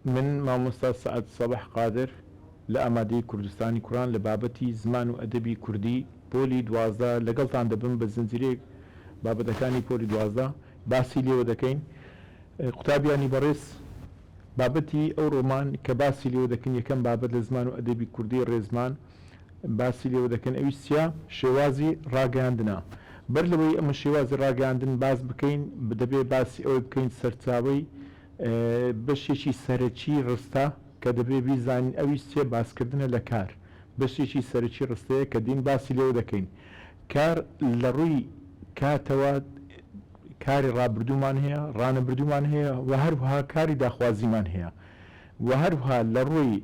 من مامۆستا سەعد سەباح قادر لە ئامادەیی کوردستانی کوڕان لە بابەتی زمان و ئەدەبی کوردی پۆلی 12 لەگەڵتان دەبم بە زنجیرەیەک بابەتەکانی پۆلی 12 باسی لێوە دەکەین. قوتابیانی بەڕێز بابەتی ئەو ڕۆمان کە باسی لێوە دەکەین یەکەم بابەت لە زمان و ئەدەبی کوردی ڕێزمان باسی لێوە دەکەن ئەویش چیە؟ شێوازی ڕاگەیاندنە. بەر لەوەی ئەمە شێوازی ڕاگەیاندن باس بکەین دەبێ باسی ئەوەی بکەین سەرچاوەی بەشێکی سەرەکی ڕستە کە دەبێ بیزانین ئەویش چیە باسکردنە لە کار بەشێکی سەرەکی ڕستەیە کە دین باسی لێوە دەکەین کار لە ڕووی کاتەوە کاری ڕابردوومان هەیە ڕانەبردوومان هەیە و هەروەها کاری داخوازیمان هەیە و هەروەها لە ڕووی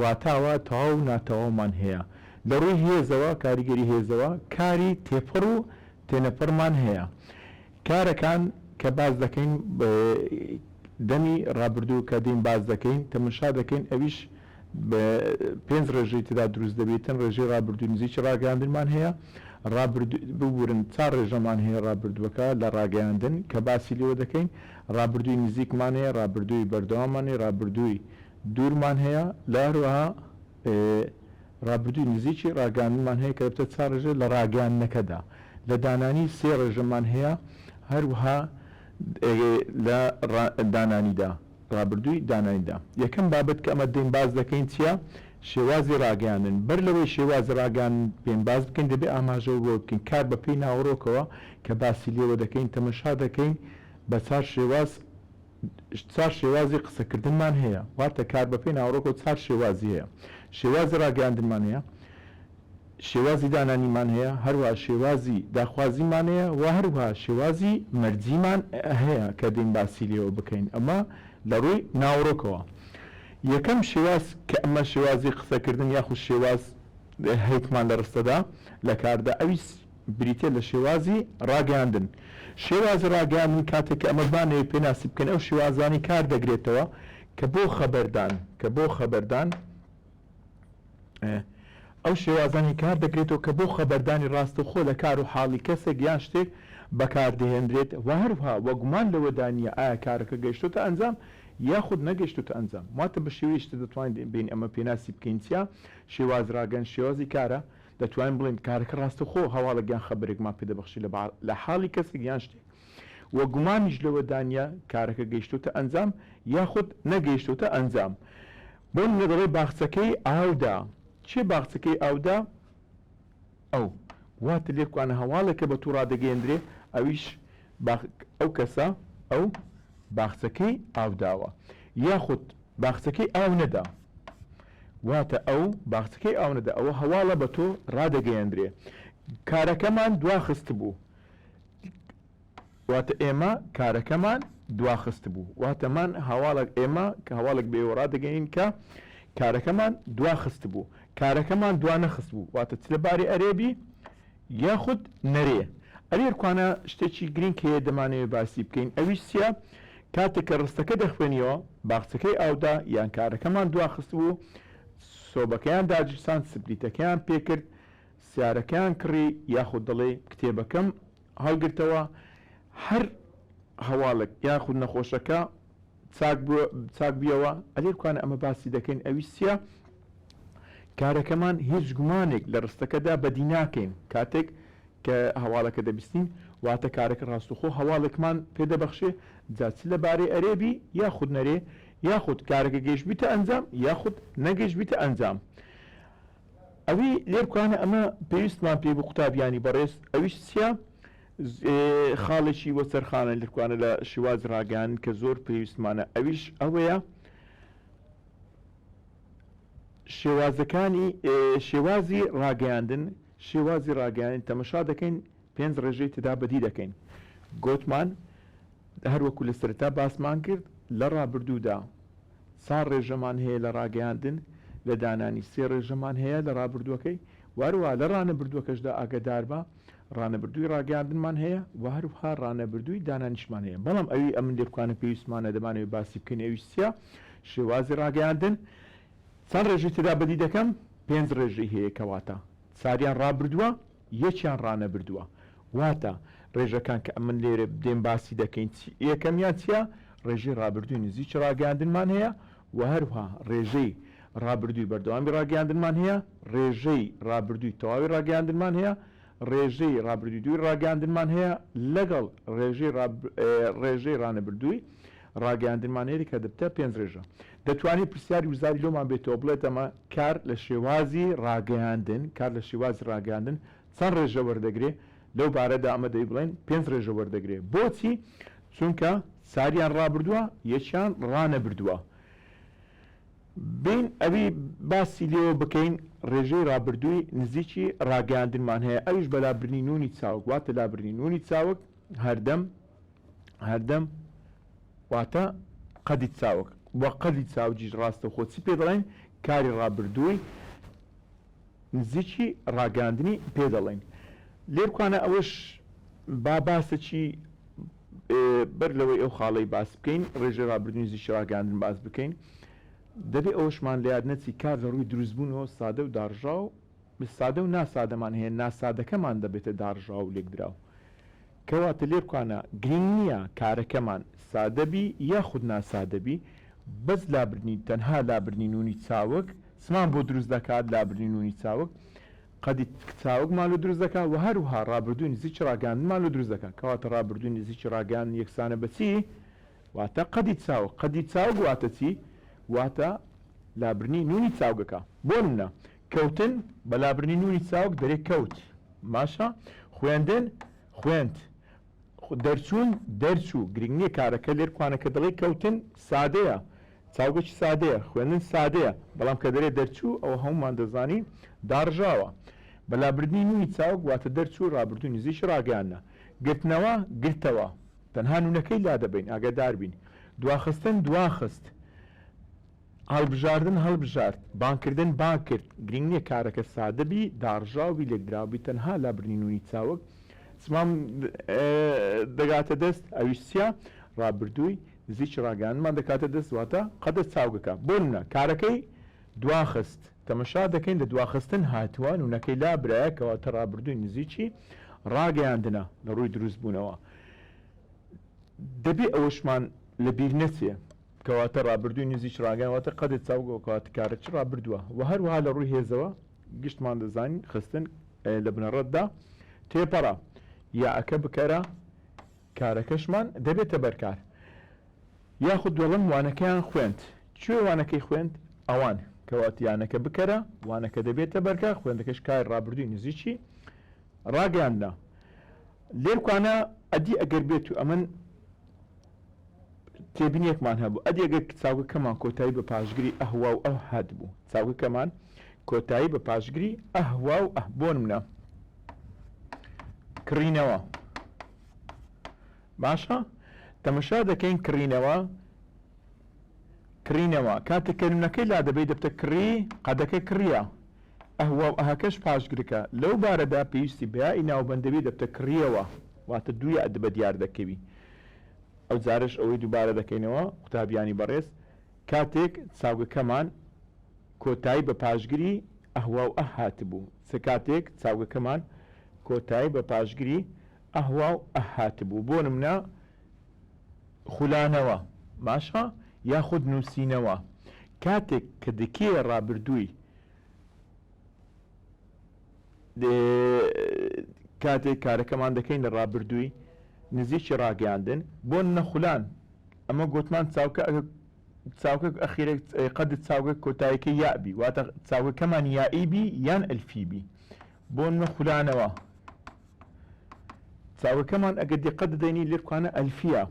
واتاوە تەواو و ناتەواومان هەیە. لە ڕووی هێزەوە، کاریگەری هێزەوە، کاری تێپەڕ و تێنەپەڕمان هەیە. کارەکان کە باس دەکەین دەمی ڕابردوو کە دێین باس دەکەین، تەمەشا دەکەین ئەویش پێنج ڕێژەی تێدا دروست دەبێتن، ڕێژەی ڕابردووی نزیکی ڕاگەیاندنمان هەیە، ڕابردوو ببورن چار ڕێژەمان هەیە ڕابردووەکە لە ڕاگەیاندن کە باسی لێوە دەکەین، ڕابردووی نزیکمان هەیە، ڕابردووی بەردەواممان هەیە، ڕابردووی دوورمان هەیە لە هەروەها ڕابردووی نزیکی ڕاگەیاندنمان هەیە کە دەبێتە چار ڕێژە لە ڕاگەیاندنەکەدا لە دانانی سێ ڕێژەمان هەیە هەروەها لە دانانیدا ڕابردووی دانانیدا یەکەم بابەت کە ئەمە دێین باس دەکەین چییە شێوازی ڕاگەیاندن بەر لەوەی شێوازی ڕاگەیاندن بێن باس بکەین دەبێ ئاماژە بۆ بکەین کار بە پێی ناوەڕۆکەوە کە باسی لێوە دەکەین تەمەشا دەکەین بە چار شێواز چار شێوازی قسەکردنمان هەیە، واتە کار بەپێی ناوەڕۆکەوە چار شێوازی هەیە، شێوازی ڕاگەیاندنمان هەیە، شێوازی دانانیمان هەیە، هەروەها شێوازی داخوازیمان هەیە و هەروەها شێوازی مەرجیمان هەیە کە دێین باسی لێوە بکەین ئەمە لە ڕووی ناوەڕۆکەوە. یەکەم شێواز کە ئەمە شێوازی قسەکردن یاخود شێواز هەیتمان لە ڕستەدا لە کاردا ئەویش بریتیە لە شێوازی ڕاگەیاندن. شێوازی ڕاگەیاندن کاتێک کە ئەمە بمانەوێت پێناسی بکەین ئەو شێوازانەی کار دەگرێتەوە کە بۆ خەبەردان کە بۆ خەبەردان ئەو شێوازانی کار دەگرێتەوە کە بۆ خەبەردانی ڕاستەوخۆ لە کار و حاڵی کەسێک یان شتێک بەکاردەهێنرێت و هەروەها وە گومان لەوەدا نییە ئایا کارەکە گەیشتۆتە ئەنجام یاخود نەگەیشتۆتە ئەنجام واتە بە شێوەیەکی تر دەتوانین بێین ئەمە پێناسی بکەین چیە شێواز ڕاگەن شێوازی کارە دەتوانین بڵێین کارەکە ڕاستەوخۆ هەواڵێک یان خەبەرێکمان پێ دەبەخشێت لە لە حاڵی کەسێک یان شتێک و گومانیش لەوەدا نییە کارەکە گەیشتۆتە ئەنجام یاخود نەگەیشتۆتە ئەنجام. بۆ نمونە دەڵێ باخچەکەی ئاودا. کێ باخچەکەی ئاودا؟ ئەو. واتە لێرکوانە هەواڵێکە بە تۆ ڕادەگەیەندرێ ئەویش باخ ئەو کەسە ئەو باخچەکەی ئاوداوە یاخود باخچەکەی ئاو نەدا. واتە ئەو باخچەکەی ئاو نەدا ئەوە هەواڵە بە تۆ ڕادەگەیەندرێ کارەکەمان دواخستبوو واتە ئێمە کارەکەمان دواخستبوو واتە مان هەواڵێک ئێمە کە هەواڵێک بە ئێوە ڕادەگەیەنین کە کارەکەمان دواخستبوو کارەکەمان دوانەخستبوو واتە چ لە باری ئەرێبی یاخود نەرێ. ئەرێ کوانە شتێکی گرینگ هەیە دەمانەوێ باسی بکەین ئەویش چیە؟ کاتێک کە ڕستەکە دەخوێنیەوە باخچەکەی ئاودا یان کارەکەمان دواخستبوو سۆبەکەیان داگیرساند سپلیتەکەیان پێکرد سیارەکەیان کڕی یاخود دەڵێی کتێبەکەم هەڵگرتەوە هەر هەواڵێک یاخود نەخۆشەکە چاک بوویەوە ئەرێ کوانە ئەمە باسی دەکەین ئەویش چیە؟ کارەکەمان هیچ گومانێک لە ڕستەکەدا بەدی ناکەین کاتێک کە هەواڵەکە دەبیستین، واتە کارەکە ڕاستوخۆ هەواڵێکمان پێ دەبەخشێ جا چ لە بارەی ئەرێ بی یاخود نەرێ یاخود کارەکە گەیشتبیتە ئەنجام یاخود نەگەیشتبیتە ئەنجام. ئەوی لێرکوانە ئەمە پێویستمان پێی بوو قوتابیانی بەڕێز ئەویش چیە؟ خاڵێکی وەچەرخانە لێرکوانە لە شێوازی ڕاگەیاندن کە زۆر پێویستمانە ئەویش ئەوەیە شێوازەکانی شێوازی ڕاگەیاندن شێوازی ڕاگەیاندن تەمەشا دەکەین پێنج ڕێژەی تێدا بەدی دەکەین گۆتمان هەروەکو لە سەرەتا باسمان کرد لە ڕابردوودا چار ڕێژەمان هەیە لە ڕاگەیاندن لە دانانی سێ ڕێژەمان هەیە لە ڕابردووەکەی واروە لە ڕانەبردووەکەشدا ئاگەداربە ڕانەبردووی ڕاگەیاندنمان هەیە و هەروەها ڕانەبردووی دانانیشمان هەیە، بەڵام ئەوی ئەمن لێبکانە پێویستمانە دەمانەوێت باسی بکەین ئەویش چیە؟ شێوازی ڕاگەیاندن چەند ڕێژەی تێدا بەدی دەکەم؟ پێنج ڕێژەی هەیە کەواتە چاریان ڕابردووە یەکیان ڕانەبردووە واتە ڕێژەکان کە ئەمن لێرە دێم باسی دەکەین چی یەکەمیان چیە؟ ڕێژەی ڕابردووی نزیکی ڕاگەیاندنمان هەیە. و هەروها ڕێژەی ڕابردووی بەردەوامی ڕاگەیاندنمان هەیە، ڕێژەی ڕابردووی تەواوی ڕاگەیاندنمان هەیە، ڕێژەی ڕابردووی دووی ڕاگەیاندنمان هەیە لەگەڵ ڕێژەی ڕێژەی ڕانەبردووی ڕاگەیاندنمان هەیە کە دەبتە پێنج ڕێژە. دەتوانێت پرسیاری وزاری لۆمان بێتەوە بڵێت ئەمە کار لە شێوازی ڕاگەیاندن کار لە شێوازی ڕاگەیاندن چەند ڕێژە وەردەگرێ؟ لەو بارەدا ئەمە دەبی بڵێین پێنج ڕێژە وەردەگرێ. بۆچی؟ چونکە چاریان ڕابردووە یەکیان ڕانەبردووە. بێین ئەوی باسی لێوە بکەین ڕێژەی ڕابردووی نزیکی ڕاگەیاندنمان هەیە ئەویش بە لابردنی نوونی چاوگ واتە لابردنی نوونی چاوگ هەردەم هەردەم واتە قەدی چاوگ وە قەدی چاوگیش ڕاستەوخۆ چی پێ دەڵێین کاری ڕابردووی نزیکی ڕاگەیاندنی پێ دەڵێین. لێرکوانە ئەوەش با باسەکی بەر لەوەی ئەو خاڵەی باس بکەین ڕێژەی ڕابردووی نزیکی ڕاگەیاندن باس بکەین دەبێ ئەوەشمان لە یاد نەچی کار لە ڕووی دروستبوونەوە سادە و داڕژاو سادە و ناسادەمان هەیە ناسادەکەمان دەبێتە داڕژاو و لێکدراو کەواتە لێرکوانە گرینگ نییە کارەکەمان سادە بی یاخود ناسادە بی بەس لابردنی تەنها لابردنی نوونی چاوگ چمان بۆ دروست دەکات لابردنی نوونی چاوگ قەدی چاوگمان لۆ دروست دەکات وە هەروها ڕابردووی نزیکی ڕاگەیاندنمان لۆ دروست دەکات کەواتە ڕابردووی نزیکی ڕاگەیاندن یەکسانە بە چی؟ واتە قەدی چاوگ قەدی چاوگ واتە چی؟ واتە لابردنی نوونی چاوگەکە بۆ نمونە کەوتن بە لابردنی نوونی چاوگ دەرێ کەوت باشە خوێندن خوێند دەرچوون دەرچوو گرنگ نییە کارەکە لێرکوانە کە دەڵێی کەوتن سادەیە چاوگەکی سادەیە خوێندن سادەیە بەڵام کە دەرێ دەرچوو ئەوە هەموومان دەزانین داڕژاوە بە لابردنی نوونی چاوگ واتە دەرچوو ڕابردوو نزیکی ڕاگەیاندنە گرتنەوە گرتەوە تەنها نوونەکەی لادەبەین ئاگادار بین دواخستن دواخست هەڵبژاردن هەڵبژارد، بانگکردن بانگکرد، گرینگ نیە کارەکە سادە بی، داڕژاو بی، لێکدراو بی، تەنها لابردنی نوونی چاوگ چمان دەگاتە دەست، ئەویش چیە؟ ڕابردووی نزیکی ڕاگەیاندنمان دەکاتە دەست، واتە قەدە چاوگەکە. بۆ نمونە کارەکەی دواخست، تەمەشا دەکەین لە دواخستن هاتووە، نوونەکەی لابرایە، کەواتە ڕابردووی نزیکی ڕاگەیاندنە لە ڕووی دروستبوونەوە. دەبێ ئەوەشمان لە بیر نەچێ. کەواتە ڕابردووی نزیک ڕاگەیان واتە قەدر چاوگەوە کەواتە کارە چ ڕابردووە وە هەروەها لە ڕووی هێزەوە گشتمان دەزانین خستن لە بنەڕەتدا تێپەڕە یاکە بکەرە کارەکەشمان دەبێتە بەرکار یاخود دەڵێم وانەکەیان خوێند کوێ وانەکەی خوێند ئەوان کەوات یانەکە بکەرە وانەکە دەبێتە بەرکار خوێندەکەش کار ڕابردووی نزیکی ڕاگەیاندنە لێرکوانە ئەدی ئەگەر بێت و ئەمن تێبینیەکمان هەبوو ئەدی ئەگەر چاوگەکەمان کۆتایی بە پاشگری ئه واو ئه هاتبوو چاوگەکەمان کۆتایی بە پاشگری ئه واو ئه بۆ نمونە کڕینەوە باشە تەمەشا دەکەین کڕینەوە کڕینەوە کاتێک کە نونەکەی لا دەبەی دەبتە کڕی قەدەکە کڕیە ئه واو ئەهەکەش پاشگرکە لەو بارەدا پێویستی بە یائی ناوبەند دەبی دەبتە کڕیەوە واتە دوو یاء بە دیار دەکەوی ئەو جارەش ئەوەی دووبارە دەکەینەوە قوتابیانی بەڕێز کاتێک چاوگەکەمان کۆتایی بە پاشگری ئه واو ئه هاتبوو چ کاتێک چاوگەکەمان کۆتایی بە پاشگری ئه واو ئه هاتبوو بۆ نمونە خولانەوە باشە یاخود نووسینەوە کاتێک کە دکێ ڕابردووی کاتێک کارەکەمان دەکەین لە ڕابردووی نزیکی ڕاگەیاندن بۆ نەخولان ئەمە گوتمان چاوکە چاوکە ئەخیرە قەد چاوگە کۆتاییەکە یاء بی واتە چاوگەکەمان یائی بی یان ئەلفی بی بۆ نەخولانەوە چاوگەکەمان ئەگەر دیقەت بدەینی لێرکانە ئەلفیە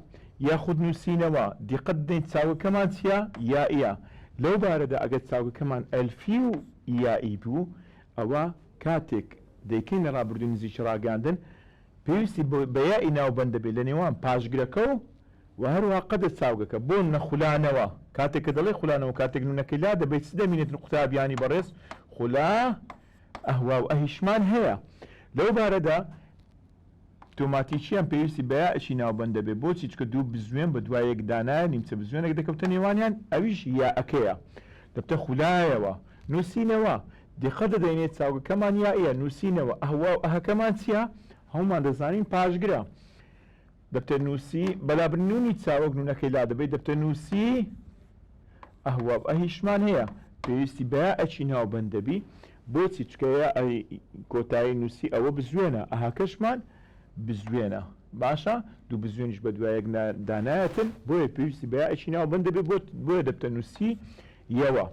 یاخود نووسینەوە دیقەت بدەین چاوگەکەمان چییە یائیە لەو بارەدا ئەگەر چاوگەکەمان ئەلفی و یائی بوو ئەوە کاتێک دەیکەینە ڕابردووی نزیکی ڕاگەیاندن پێویستی بە یائی ناوبەند دەبێت لە نێوان پاشگرەکە و و هەروەها قەدر چاوگەکە بۆ نمونە خولانەوە کاتێک کە دەڵێی خولانەوە کاتێک نونەکەی لا دەبەی چ دەمینێتن قوتابیانی بەڕێز خولا ئه و ئەهیشمان هەیە لەو بارەدا تۆماتیکیان پێویستی بە یائێکی ناوبەند دەبێت، بۆچی؟ چونکە دوو بزوێن بە دوای یەک دانایە، نیمچە بزوێنێک دەکەوتە نێوانیان، ئەویش یائەکەیە، دەبتە خولایەوە. نووسینەوە، دیقەت دەدەینێ چاوگەکەمان یائیە، نووسینەوە، ئه و ئەهەکەمان چییە؟ هەموومان دەزانین پاشگرە. دەبتە نووسی، بە لابردنی نوونی چاوگ نوونەکەی لادەبەی، دەبتە نووسی. ئه واو ئەهیشمان هەیە پێویستی بە یائەکی ناوبەند دەبی بۆچی چونکە یائ کۆتایی نووسی ئەوە بزوێنە ئەهەکەشمان بزوێنە باشە دوو بزوێنیش بە دوای یەک دا نایەتن بۆیە پێویستی بە یائەکی ناوبەند دەبێ بۆیە دەبتە نووسی یەوە.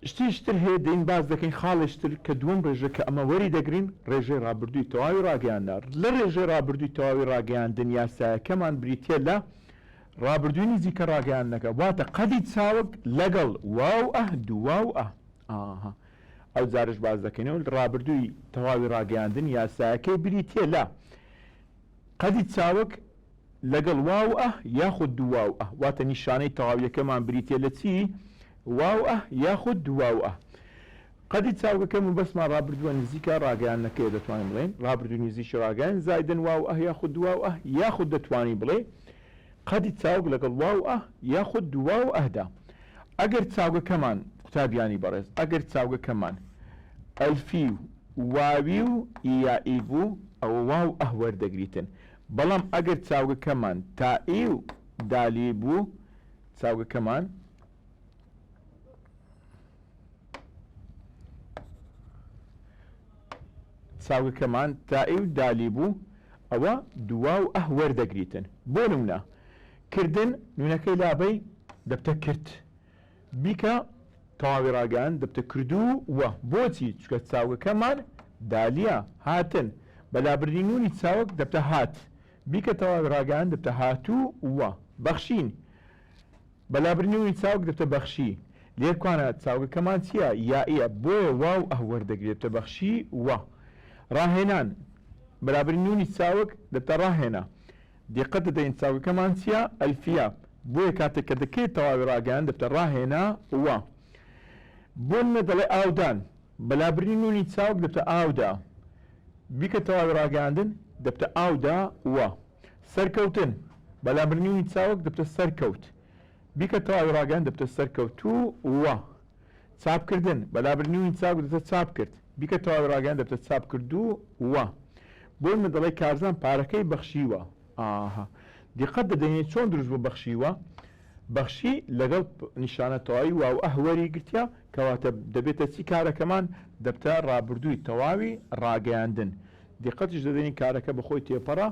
شتیش تر هەیە دێین باس دەکەین خاڵێش تر کە دووەم ڕێژە کە ئەمە وەری دەگرین ڕێژەی ڕابردووی تەواوی ڕاگەیاندنە لە ڕێژەی ڕابردووی تەواوی ڕاگەیاندن یاسایەکەمان بریتیە لە ڕابردووی نزیکە ڕاگەیاندنەکە واتە قەدی چاوگ لەگەڵ واو ئه دوو واو ئه ئاها ئەو جارەش باس دەکەینەوە ڕابردووی تەواوی ڕاگەیاندن یاسایەکەی بریتیە لە قەدی چاوگ لەگەڵ واو ئە یاخود دوو واو ئە، واتە نیشانەی تەواویەکەمان بریتیە لە چی؟ واو ئە یاخود دوو واو ئە. قەدی چاوگەکە مەبەستمان ڕابردووە نزیکە ڕاگەیاندنەکەیە دەتوانین بڵێین ڕابردووی نزیکی ڕاگەیاند زایدن واو ئە یاخود دوو واو ئە یاخود دەتوانی بڵێی قەدی چاوگ لەگەڵ واو ئە یاخود دوو واو ئەهدا. ئەگەر چاوگەکەمان قوتابیانی بەڕێز ئەگەر چاوگەکەمان ئەلفی و واوی و یائی بوو ئەوە واو ئە وەردەگریتن بەڵام ئەگەر چاوگەکەمان تائی و دالی بوو چاوگەکەمان چاوگەکەمان تائی و دالی بوو ئەوە دوواو ئه وەردەگریتن بۆ نمونە کردن نونەکەی لابەی دەبتە کرد بیکە تەواوی ڕاگەیاند دەبتە کردوو وە. بۆچی؟ چونکە چاوگەکەمان دالیە. هاتن. بە لابردنی نوونی چاوگ دەبتە هات. بیکە تەواوی ڕاگەیاند دەبتە هاتوو وە. بەخشین. بە لابردنی نوونی چاوگ دەبتە بەخشی. لێرکوانە چاوگەکەمان چییە؟ یائیە. بۆیە واو ئه وەردەگرێ دەبتە بەخشی وە. ڕاهێنان. بە لابردنی نوونی چاوگ دەبتە ڕاهێنا. دیقەت دەدەین چاوگەکەمان چیە؟ ئەلفیە، بۆیە کاتێک کە دەکەیت تەواوی ڕاگەیاند دەبتە ڕاهێنا وە. بۆ نمونە دەڵێ ئاودان، بە لابردنی نونی چاوگ دەبتە ئاودا. بیکە تەواوی ڕاگەیاندن دەبتە ئاودا وە. سەرکەوتن، بە لابردنی نونی چاوگ دەبتە سەرکەوت. بیکە تەواوی ڕاگەیاند دەبتە سەرکەوتوو وە. چاپکردن، بە لابردنی نونی چاوگ دەبتە چاپکرد. بیکە تەواوی ڕاگەیاند دەبتە چاپکردوو وە. بۆ نمونە دەڵێی کارزان پارەکەی بەخشیوە. ئاها. دیقەت دەدەینێ چۆن دروست بووە بەخشیوە؟ بەخشی لەگەڵ نیشانە تەواوی واو ئه وەری گرتیە، کەواتە دەبێتە چی کارەکەمان؟ دەبتە ڕابردووی تەواوی ڕاگەیاندن. دیقەتیش دەدەین کارەکە بەخۆی تێپەڕە،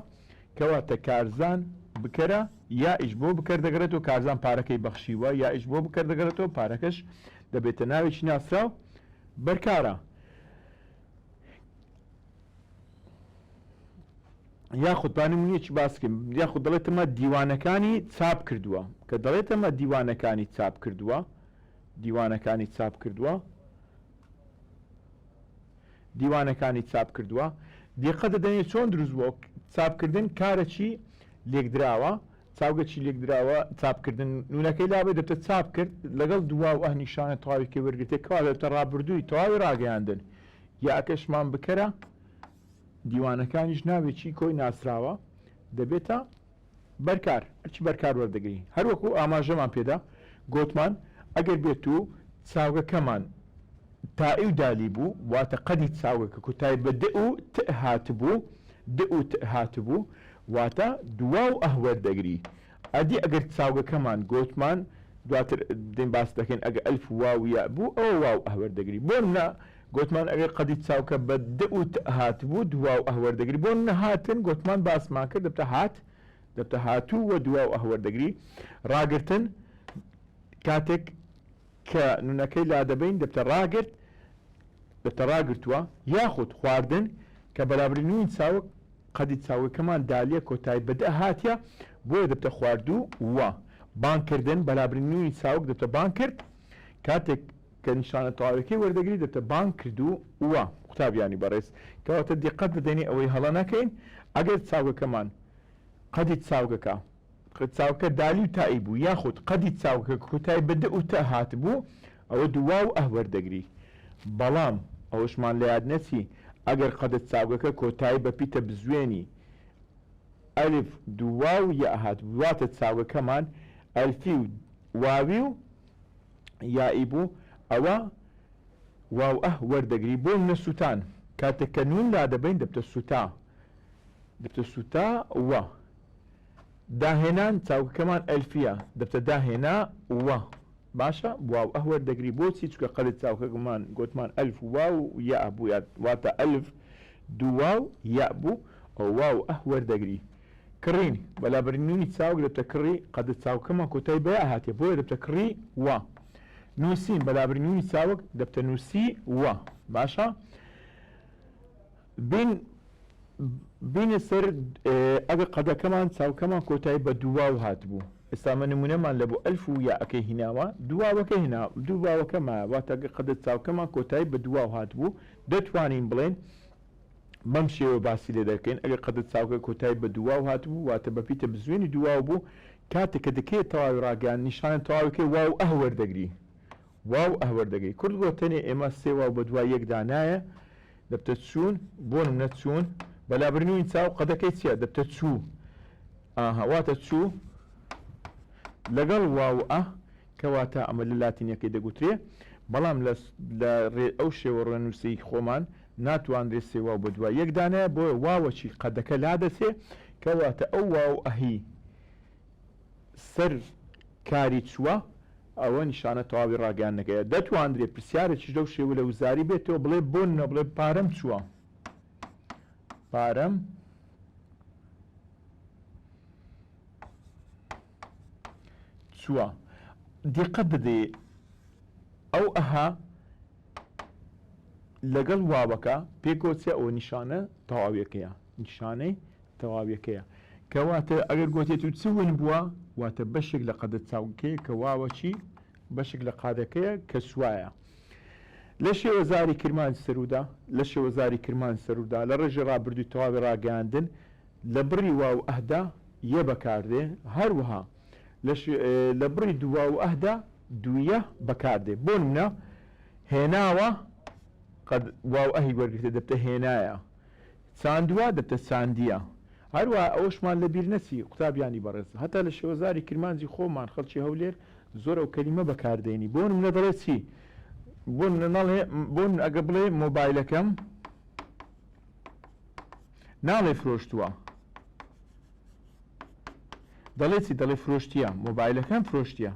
کەواتە کارزان بکەرە، یائیش بۆ بکەر دەگەڕێتەوە، کارزان پارەکەی بەخشیوە، یائیش بۆ بکەر دەگەڕێتەوە، پارەکەش دەبێتە ناوێکی ناسراو بەرکارە. یاخود با نمونەیەکی باس بکەین یاخود دەڵێتەمە دیوانەکانی چاپ کردووە کە دەڵێتەمە دیوانەکانی چاپ کردووە دیوانەکانی چاپ کردووە دیوانەکانی چاپ کردووە دیقە دەدەنێ چۆن دروست بووە چاپکردن کارەکی لێکدراوە چاوگەکی لێکدراوە چاپکردن نونەکەی لابێ دەبتە چاپ کرد لەگەڵ دوا و ئه نیشانە تەواوی کە وەرگرتێ کەوا دەبتە ڕابردووی تەواوی ڕاگەیاندن یاکەشمان بکەرە دیوانەکانیش ناوێکی کۆی ناسراوە دەبێتە بەرکار ئەرکی بەرکار وەردەگری هەروەکو ئاماژەمان پێدا گۆتمان ئەگەر بێت و چاوگەکەمان تائی و دالی بوو واتە قەدی چاوگەکە کۆتای بە د و ت هاتبوو د و ت هاتبوو واتە دوا و ئه وەردەگری ئەدی ئەگەر چاوگەکەمان گۆتمان دواتر دێین باس دەکەین ئەگە ئەلف و واو و یاء بوو ئەوە واو ئه وەردەگری بۆ نمونە گۆتمان ئەگەر قەدی چاوکە بە د و ت هاتبوو دوا و ئه وەردەگری بۆ نمونە هاتن گۆتمان باسمان کرد دەبتە هات دەبتە هاتوو و دوا و ئه وەردەگری ڕاگرتن کاتێک کە نونەکەی لادەبەین دەبتە ڕاگرت دەبتە ڕاگرتووە یاخود خواردن کە بەرابری نونی چاوگ قەدی چاوگەکەمان دالیە کۆتایی بە دە هاتیە بۆیە دەبتە خواردوو وە بانگ کردن بەرابری نونی چاوگ دەبتە بانگ کرد کاتێک کە نیشانە تەواوەکەی وەردەگری دەبتە بانگ کردوو وە قوتابیانی بەڕێز کەواتە دیقەت بدەینێ ئەوەی هەڵە نەکەین ئەگەر چاوگەکەمان قەدی چاوگەکە چاوگەکە دالی و تائی بوو یاخود قەدی چاوگەکە کۆتای بە د و ت هاتبوو ئەوە دوو واو ئه وەردەگری بەڵام ئەوەشمان لە یاد نەچی ئەگەر قەدە چاوگەکە کۆتایی بە پیتە بزوێنی ئەلف دوو واو یاء هاتبوو واتە چاوگەکەمان ئەلفی و واوی و یائی بوو ئەوە واو ئه وەردەگری بۆ نمونە سوتان کاتێک کە نون لادەبەین دەبتە سوتا دەبتە سوتا وە. داهێنان چاوگەکەمان ئەلفیە دەبتە داهێنا وە باشە واو ئه وەردەگری بۆچی چونکە قەدر چاوگەکەمان گۆتمان ئەلف و واو و یاء بوو واتە ئەلف دوو واو یاء بوو ئەو واو ئه وەردەگری کڕین بە لابردنی چاوگ دەبتە کڕی قەدر چاوگەکەمان کۆتای بە یاء هاتیە بۆیە دەبتە کڕی وە نووسین بە لابردنی چاوگ دەبتە نووسی وە باشە بین بینە سەر ئەگەر قەدەکەمان چاوکەمان کۆتایی بە دوواو هاتبوو ئێستا مە نمونەمان لە بۆ ئەلف و یاءەکەی هیناوە دوواوەکە هێنا دوواوەکە مایە واتە گەر قەدە چاوکەمان کۆتایی بە دوواو هاتبوو دەتوانین بڵێین بەم شێوە باسی لێ دەکەین ئەگەر قەدە چاوکە کۆتایی بە دوواو هاتبوو واتە بە پیتە بزوێنی دوواو بوو کاتێک کە دەکەیە تەواوی ڕاگەیاند نیشانە تەواوەکەی واو ئه وەردەگری واو ئه وەردەگری. کورد گۆتەنێ ئێمە سێ واو بە دوای یەک دا نایە، دەبتە چوون، بۆ نمونە چوون، بە لابردنوی چاو قەدەکەی چیە؟ دەبتە چوو. ئاها واتە چوو لەگەڵ واو ئه کەواتە ئەمە لە لاتینیەکەی دەگوترێ، بەڵام لە لە ڕێ ئەو شێوە ڕێنووسەی خۆمان ناتوانرێ سێ واو بە دوای یەک دانایە، بۆیە واوەکی قەدەکە لادەچێ، کەواتە ئەو واو ئەهی سەر کاری چووە، ئەوە نیشانە تەواوی ڕاگەیاندنەکەیە. دەتواندرێ پرسیارێکیش لەو شێوە لە وزاری بێتەوە بڵێ بۆ نمونە بڵێ پارەم چووە، پارەم چووە. دیقەت دەدەی ئەو ئەها لەگەڵ واوەکە پێکەوە چیە ئەوە نیشانە تەواویەکەیە نیشانەی تەواویەکەیە کەواتە ئەگەر گۆتێت و چ ون بووە واتە بەشێک لە قەدە چاوگەکەیە کە واوە چی بەشێک لە قادەکەیە کە سوایە لە شێوەزاری کرمانج سەرودا لە شێوەزاری کرمانج سەرودا لە ڕێژی ڕابردووی تەواوی ڕاگەیاندن لە بڕی واو ئەهدا یە بەکاردێ هەروەها لە بڕی دوو واو ئەهدا دوویە بەکاردێ بۆ نمونە هێناوە قەد واو ئەهی وەرگرتە دەبتە هێنایە چاندووە دەبتە چاندیە. هەروەها ئەوەشمان لە بیر نەچی قوتابیانی بەڕێز هەتا لە شێوەزاری کرمانجی خۆمان خەڵکی هەولێر زۆر ئەو کەلیمە بەکار دێنی بۆ نمونە دەڵێ چی بۆ نمونە ناڵێ بۆ نمونە ئەگە بڵێ مۆبایلەکەم ناڵێ فرۆشتووە دەڵێ چی دەڵێ فرۆشتیە مۆبایلەکەم فرۆشتیە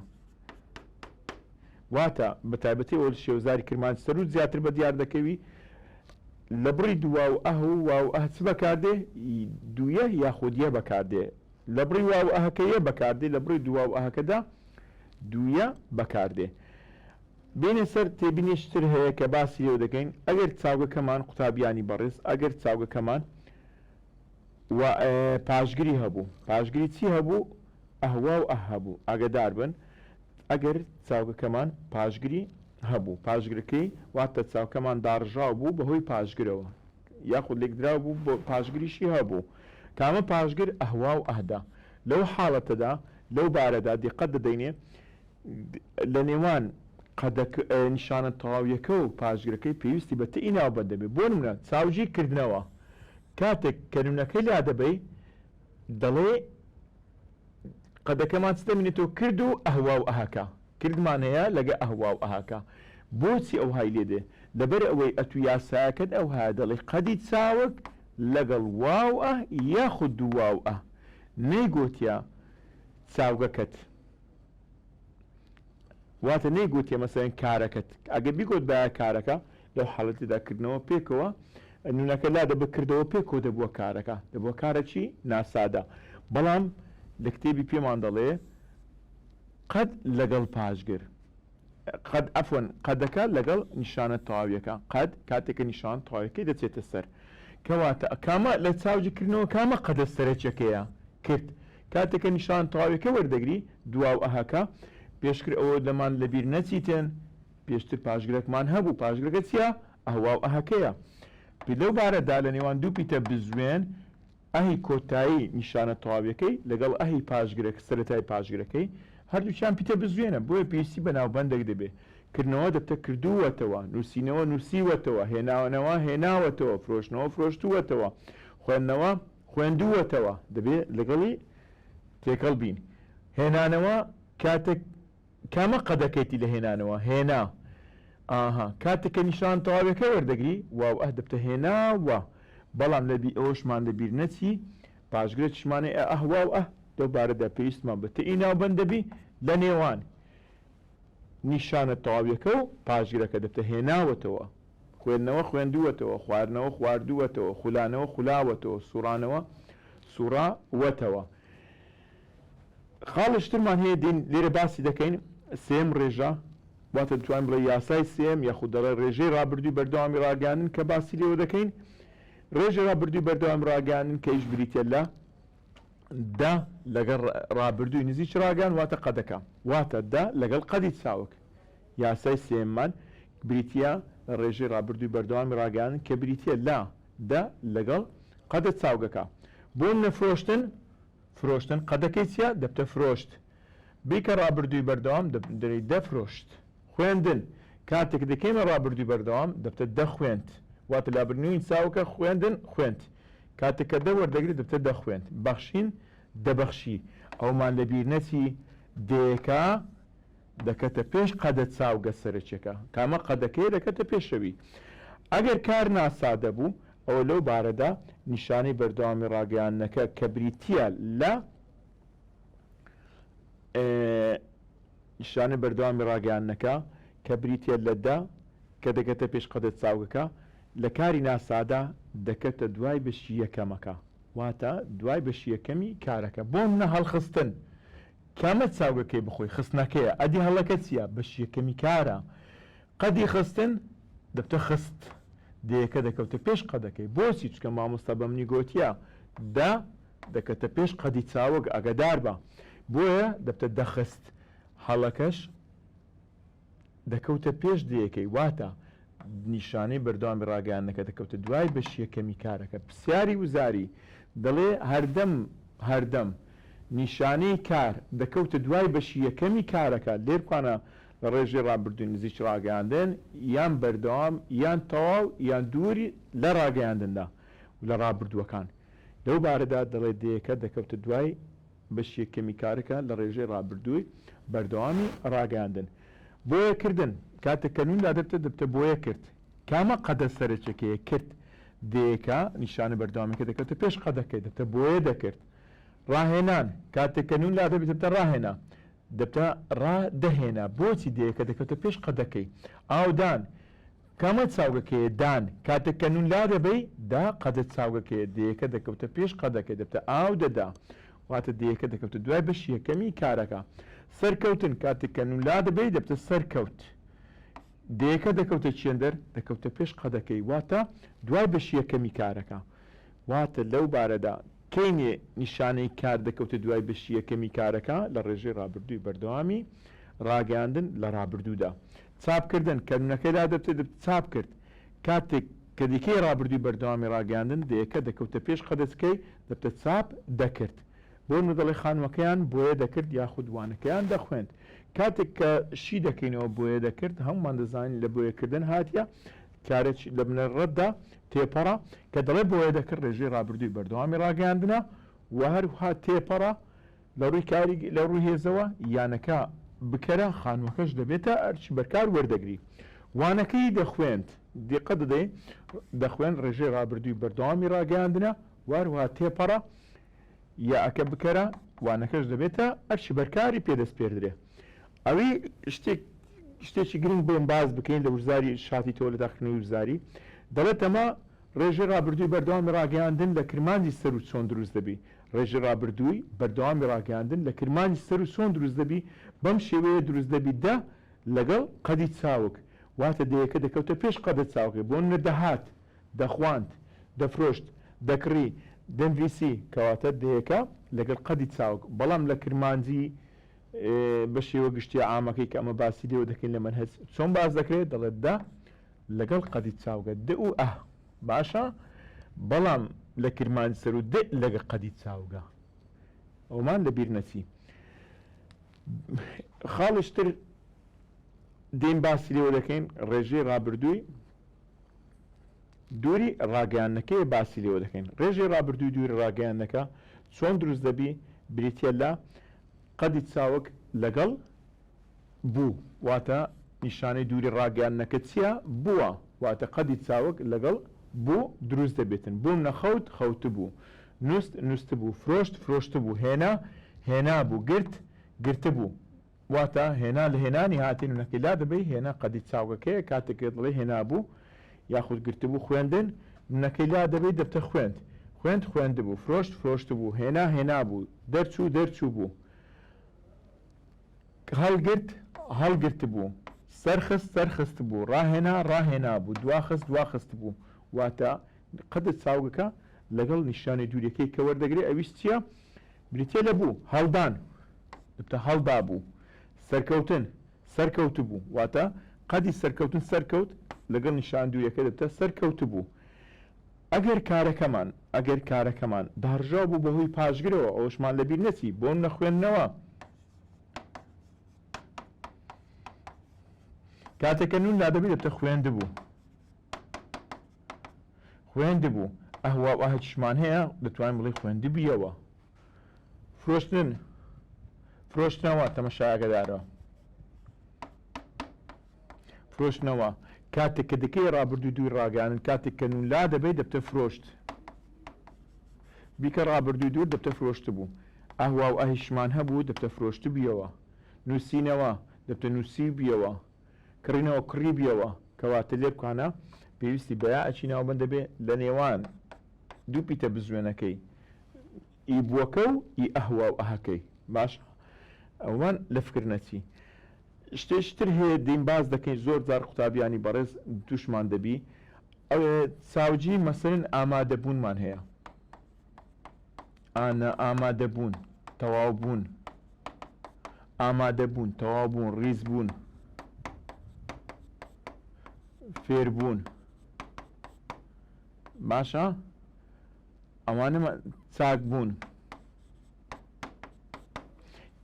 واتە بە تایبەتی ئەوە لە شێوەزاری کرمانج سەروو زیاتر بە دیار دەکەوی لە بڕی دوو واو ئه و واو ئه چ بەکاردێ دوویە یاخود یە بەکاردێ لە بڕی واو ئەهەکە یە بەکاردێ لە بڕی دوو واو ئەهەکەدا دوویە بەکاردێ بێنە سەر تێبینێکی تر هەیە کە باسی لێوە دەکەین ئەگەر چاوگەکەمان قوتابیانی بەڕێز ئەگەر چاوگەکەمان و پاشگری هەبوو پاشگری چی هەبوو ئه واو ئه هەبوو ئاگەدار بن ئەگەر چاوگەکەمان پاشگری هەبوو پاشگرەکەی واتە چاوکەمان داڕژاو بوو بەهۆی پاشگرەوە یاخود لێکدراو بوو بۆ پاشگریشی هەبوو کامە پاشگر ئه واو ئەهدا لەو حاڵەتەدا لەو بارەدا دیقەت دەدەینێ لە نێوان قەدەک نیشانە تەواویەکە و پاشگرەکەی پێویستی بە تئی ناوبەند دەبێ بۆ نمونە چاوگی کردنەوە کاتێک کە نونەکەی لادەبەی دەڵێ قەدەکەمان چ دەمینێتەوە کرد و ئەهوا و ئەهەکە کردمان هەیە لەگە ئەهوا و ئەهەکە بۆچی ئەوهای لێ دێ لەبەر ئەوەی ئەتو یاسایەکەت ئەوهایە دەڵێ قەدی چاوگ لەگەڵ واو ئە یاخود دوو واو ئە نەیگۆتیە چاوگەکەت واتە نەیگوتیە مەسەلەن کارەکەت ئەگەر بیگۆتبایە کارەکە لەو حاڵەتەدا کردنەوە پێکەوە نونەکە لا دەبە کردەوە پێکەوە دەبووە کارەکە دەبووە کارەکی ناسادە بەڵام لە کتێبی پێمان دەڵێ قەد لەگەڵ پاشگر قەد عەفوەن قەدەکە لەگەڵ نیشانە تەواویەکە قەد کاتێکە نیشان تەواویەکەی دەچێتە سەر کەواتە کامە لە چاوگی کردنەوە کامە قەدە سەرەکیەکەیە کرد کاتێک کە نیشان تەواویەکە وەردەگری دواو ئەهەکە پێشتر ئەوە لەمان لەبیر نەچیتن پێشتر پاشگرەکمان هەبوو پاشگرەکە چیە ئەهواو ئەهەکەیە لەو بارەدا لە نێوان دوو پیتە بزوێن ئەهی کۆتایی نیشانە تەواویەکەی لەگەڵ ئەهی پاشگرەک سەرەتای پاشگرەکەی هەردووکیان پیتە بزوێنە بۆیە پێویستی بە ناوبەندێک دەبێ کردنەوە دەبتە کردووەتەوە نووسینەوە نووسیوەتەوە هێناوەنەوە هێناوەتەوە فرۆشتنەوە فرۆشتووەتەوە خوێندنەوە خوێندووەتەوە دەبێ لەگەڵی تێکەڵ بین هێنانەوە کاتێک کامە قەدەکەیتی لە هێنانەوە هێنا ئاها کاتێک کە نیشان تەواویەکە وەردەگری واو ئه دەبتە هێناوە بەڵام لە بی ئەوەشمان لە بیر نەچی پاشگرێکیشمان هەیە ئه واو ئه. لەو بارەدا پێویستمان بە تێی ناوبەند دەبی لە نێوان نیشانە تەواویەکە و پاشگرەکە دەبتە هێناوەتەوە، خوێندنەوە خوێندووەتەوە، خواردنەوە خواردووەتەوە، خولانەوە خولاوەتەوە، سوڕانەوە سوڕاوەتەوە. خاڵێکی ترمان هەیە دێین لێرە باسی دەکەین، سێیەم ڕێژە، واتە دەتوانین بڵێ یاسای سێیەم یاخود دەڵێ ڕێژەی ڕابردووی بەردەوامی ڕاگەیاندن کە باسی لێوە دەکەین، ڕێژەی ڕابردووی بەردەوامی ڕاگەیاندن کە یش بریتیە لە دە لەگەڵ ڕابردووی نزیکی ڕاگەیاند واتە قەدەکە، واتە دە لەگەڵ قەدی چاوگ. یاسای سێیەممان بریتییە لە ڕێژەی ڕابردووی بەردەوامی ڕاگەیاندن کە بریتییە لە دە لەگەڵ قەدە چاوگەکە. بۆ نمونە فرۆشتن، فرۆشتن قەدەکەی چییە؟ دەبتە فرۆشت. بیکە ڕابردووی بەردەوام دەبتە دەفرۆشت. خوێندن، کاتێک دەکەینە ڕابردووی بەردەوام دەبتە دەخوێند. واتە لابردنی چاوگەکە خوێندن، خوێند. کاتێک کە دە وەردەگرێت دەبتە دەخوێند. بەخشین، دەبەخشی. ئەومان لەبیر نەچی دێکە دەکەتە پێش قەدە چاوگە سەرەکیەکە. کامە قەدەکەیە دەکەتە پێشەوی. ئەگەر کار ناسادە بوو ئەوە لەو بارەدا نیشانەی بەردەوامی ڕاگەیاندنەکە کە بریتیە لە نیشانەی بەردەوامی ڕاگەیاندنەکە کە بریتیە لە دە کە دەکەتە پێش قەدە چاوگەکە لە کاری ناسادە دەکەتە دوای بەشی یەکەمەکە واتە دوای بەشی یەکەمی کارەکە بۆ نمونە هەڵخستن کامە چاوگەکەی بخۆی خستنەکەیە ئەدی هەڵەکە چیە بەشی یەکەمی کارە قەدی خستن دەبتە خست دێیەکە دەکەوتە پێش قەدەکەی بۆچی چونکە مامۆستا بەمنی گۆتیە دە دەکەتە پێش قەدی چاوگ ئاگادار بە بۆیە دەبتە دەخست هەڵەکەش دەکەوتە پێش دێیەکەی واتە نیشانەی بەردەوامی ڕاگەیاندنەکە دەکەوتە دوای بەشی یەکەمی کارەکە پرسیاری وزاری دەڵێ هەردەم هەردەم نیشانەی کار دەکەوتە دوای بەشی یەکەمی کارەکە لێرکوانە لە ڕێژەی ڕابردووی نزیکی ڕاگەیاندن یان بەردەوام یان تەواو یان دووری لە ڕاگەیاندندا و لە ڕابردووەکان لەو بارەدا دەڵێ دێیەکە دەکەوتە دوای بەشی یەکەمی کارەکە لە ڕێژەی ڕابردووی بەردەوامی ڕاگەیاندن. بۆیە کردن، کاتێک کە نوون لادەبتە دەبتە بۆیە کرد. کامە قەدە سەرەکیەکەیە کرد؟ دێیەکە، نیشانە بەردەوامەکە دەکەوتە پێش قەدەکەی، دەبتە بۆیە دەکرد. ڕاهێنان، کاتێک کە نوون لادەبێت دەبتە ڕاهێنا. دەبتە ڕا دەهێنا. بۆچی دێیەکە دەکەوتە پێش قەدەکەی؟ ئاودان، کامە چاوگەکەیە دان؟ کاتێک کە نون لادەبەی، دا، قەدە چاوگەکەیە، دێیەکە دەکەوتە پێش قەدەکەی، دەبتە ئاو دەدا. واتە دێیەکە دەکەوتە دوای بەشی یەکەمی کارەکە. سەرکەوتن، کاتێک کە نون لادەبەی، دەبتە سەرکەوت. دێیەکە دەکەوتە چێندەر؟ دەکەوتە پێش قەدەکەی، واتە دوای بەشی یەکەمی کارەکە. واتە لەو بارەدا کەینێ نیشانەی کار دەکەوتە دوای بەشی یەکەمی کارەکە لە ڕێژەی ڕابردووی بەردەوامی ڕاگەیاندن لە ڕابردوودا. چاپکردن، کە نونەکەی لادەبتێ دەبت چاپ کرد. کاتێک کە دیکەی ڕابردووی بەردەوامی ڕاگەیاندن دەیەکە دەکەوتە پێش قەدەچکەی دەبتە چاپ دەکرد. بۆ نمونە دەڵێ خانووەکەیان بۆیە دەکرد یاخود وانەکەیان دەخوێند. کاتێک کە شی دەکەینەوە بۆیە دەکرد هەموومان دەزانین لە بۆیەکردن هاتیە کارێکی لە بنەڕەتدا تێپەڕە کە دەڵێ بۆیە دەکرد ڕێژەی ڕابردووی بەردەوامی ڕاگەیاندنە و هەروها تێپەڕە لە ڕووی کاری لە ڕووی هێزەوە یانەکە بکەرە خانووەکەش دەبێتە ئەرچی بەرکار وەردەگری وانەکەی دەخوێند دیقەت دەدەی دەخوێند ڕێژەی ڕابردووی بەردەوامی ڕاگەیاندنە و هەروها تێپەڕە یاکە بکەرە وانەکەش دەبێتە ئەرچی بەرکاری پێ دەسپێردرێ ئەوی شتێک شتێکی گرنگ بڵێم باس بکەین لە وزاری شاتی تۆ لە تاقیکردنەوەی وزاری دەڵێت ئەمە ڕێژەی ڕابردووی بەردەوامی ڕاگەیاندن لە کرمانجی سەروو چۆن دروست دەبی؟ ڕێژەی ڕابردووی بەردەوامی ڕاگەیاندن لە کرمانجی سەروو چۆن دروست دەبی؟ بەم شێوەیە دروست دەبی دە لەگەڵ قەدی چاوگ واتە دەیەکە دەکەوتە پێش قەدە چاوگەکەی بۆ نمونە دەهات، دەخواند، دەفرۆشت، دەکڕی، دەنڤیسی کەواتە دەیەکە لەگەڵ قەدی چاوگ بەڵام لە کرمانجی بە شێوە گشتیە عامەکەی کە ئەمە باسی لێوە دەکەین لە مەنهەج چۆن باس دەکرێت دەڵێت دە لەگەڵ قەدی چاوگە د و ئە باشە بەڵام لە کرمانج سەرو د لەگە قەدی چاوگە ئەومان لە بیر نەچی خاڵش تر دێن باسی لێوە دەکەین ڕێژەی ڕابردووی دووری ڕاگەیاندنەکەیە باسی لێوە دەکەین ڕێژەی ڕابردووی دووری ڕاگەیاندنەکە چۆن دروست دەبی بریتە لە قەدی چاوگ لەگەڵ بوو واتە نیشانەی دووری ڕاگەیاندنەکە چیە؟ بووە واتە قەدی چاوگ لەگەڵ بوو دروست دەبێتن بۆ منە خەوت خەوتبوو نوست نوستبوو فرۆشت فرۆشتبوو هێنا. هێنابوو، گرت، گرتبوو. واتە، هێنا لە هێنانی هاتین نونەکەی لادەبەی، هێنا قەدی چاوگەکەیە، کاتێک کە دەڵێی هێنابوو یاخود گرتبوو، خوێندن، نونەکەی لادەبەی دەبتە خوێند، خوێند، خوێندبوو، فرۆشت، فرۆشتبوو، هێنا، هێنابوو، دەرچوو، دەرچووبوو، هەڵگرت، هەڵگرتبوو، سەرخست، سەرخستبوو، ڕاهێنا، ڕاهێنابوو، دواخست، دواخستبوو. واتە، قەدت چاوگەکە لەگەڵ نیشانەی دووریەکەی کە وەردەگرێ ئەویش چییە؟ بریتییە لە بوو، هەڵدان، دەبتە هەڵدابوو، سەرکەوتن، سەرکەوتبوو، واتە قەدی سەرکەوتن سەرکەوت لەگەڵ نیشانە دووریەکە دەبتە سەرکەوتبوو. ئەگەر کارەکەمان، ئەگەر کارەکەمان داڕژاو بوو بەهۆی پاشگرەوە، ئەوەشمان لەبیر نەچی، بۆ نەخوێندنەوە، کاتێک کە نوون لادەبی دەبتە خوێندبوو. خوێندبوو، ئه و ئەهچشمان هەیە دەتوانین بڵێین خوێندبیەوە. فرۆشتن، فرۆشتنەوە، تەمەشای ئاگادارەوە. فرۆشتنەوە، کاتێک کە دەکەی ڕابردوو دووی ڕاگەیاندن، کاتێک کە نوون لا دەبەی دەبتە فرۆشت. بیکە ڕابردووی دوور دەبتە فرۆشتبوو. ئه و ئەهیشمان هەبوو دەبتە فرۆشتبیەوە. نووسینەوە، دەبتە نووسیبیەوە. کڕینەوە کڕیبیەوە کەواتە لێبکانە پێویستی بە یاءەکی ناوبەند دەبێ لە نێوان دوو پیتە بزوێنەکەی ئی بووەکە و ئی ئه و ئەهەکەی باشە ئەومان لە فکر نەچی شتێکی تر هەیە دێین باس دەکەین زۆر جار قوتابیانی بەڕێز تووشمان دەبی ئەوێ چاوگی مەسەلەن ئامادەبوونمان هەیە ئانە ئامادەبوون، تەواوبوون، ئامادەبوون، تەواوبوون، ڕیزبوون، فێربوون. باشە ئەوانە چاکبوون.